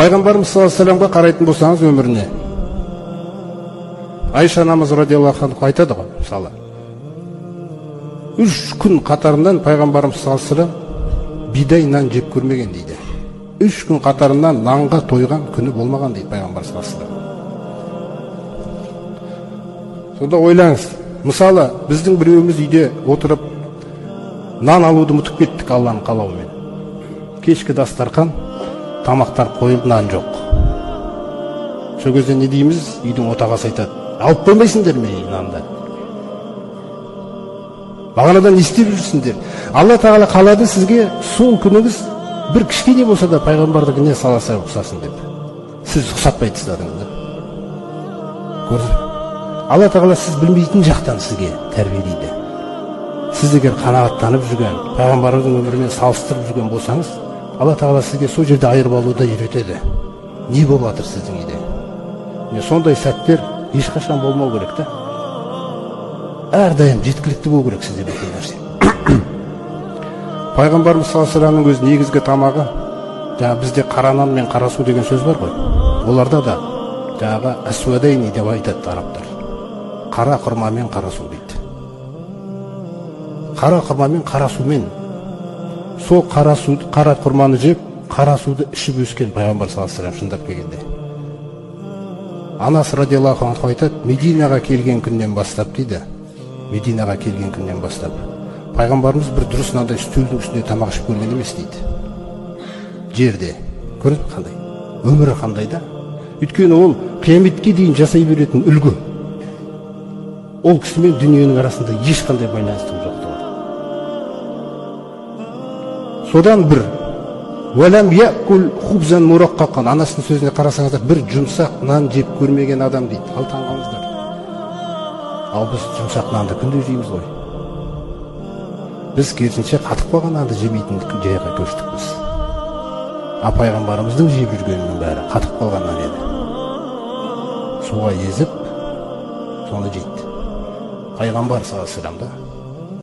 Пайғамбарымыз саллаллаху алейхи вассаламға қарайтын болсаңыз өміріне, Айша анамыз радиаллаху анха айтады ғой, мысалы, 3 күн қатарынан пайғамбарымыз саллаллаху алейхи вассалам бидай нан жеп көрмеген дейді. 3 күн қатарынан нанға тойған күні болмаған дейді пайғамбар саллаллаху алейхи вассалам. Сонда ойлаңыз, мысалы, біздің біреуіміз үйде отырып нан алуды ұмытып кеттік Алланың қалауымен. Кешкі дастархан, тамақтар қойылды, нан жоқ. Сол кезде не дейміз? Үйдің отағасы айтады: алып қоймайсыңдар ме нанды? Бағанадан не істеп жүрсіңдер? Алла тағала қалады сізге сол күніңіз бір кішкене болса да пайғамбардікіне саласа ұқсасын деп. Сіз ұқсатпай тастадыңыз да. Көрдіңіз бе? Алла тағала сіз білмейтін жақтан сізге тәрбиелейді. Сіз егер қанағаттанып жүрген, пайғамбарымыздың өмірімен салыстырып жүрген болсаңыз, Алла тағала сізге сол жерде айырып алуды үйретеді. Не болып жатыр сіздің үйде? Міне, сондай сәттер ешқашан болмау керек та. Әрдайым жеткілікті болу керек сізде бүкіл нәрсе. Пайғамбарымыз саллаллаху алейхи вассаламның өз негізгі тамағы, жаңа бізде қара нан мен қара су деген сөз бар ғой. Оларда да жаңағы әсуадайни деп айтады арабтар. Қара құрма мен қара су дейді. Қара құрма мен қара сумен, сол қара су, қара құрманы жеп, қара суды ішіп өскен пайғамбар саллаллаху алейхи вассалам шындап келгенде. Анас радиаллаху анху айтады, Мединаға келген күннен бастап дейді. Мединаға келген күннен бастап пайғамбарымыз бір дұрыс мынандай үстелдің үстінде тамақ ішіп көрген емес дейді. Жерде. Көрдіңіз бе қандай? Өмірі қандай да? Өйткені ол қияметке дейін жасай беретін үлгі. Ол кісімен дүниенің арасында ешқандай байланыстың жоқтығы. Содан бір уәләм яъкул хубзан мураққақан, анасының сөзіне қарасаңыздар, бір жұмсақ нан жеп көрмеген адам дейді. Ал таңғалыңыздар. Ал біз жұмсақ нанды күнде жейміз ғой. Біз керісінше қатып қалған нанды жемейтін жайға көштік біз. А пайғамбарымыздың жеп жүргенінің бәрі қатып қалған нан еді. Суға езіп, соны жейді. Пайғамбар саллаллаху алейхи вассалам да.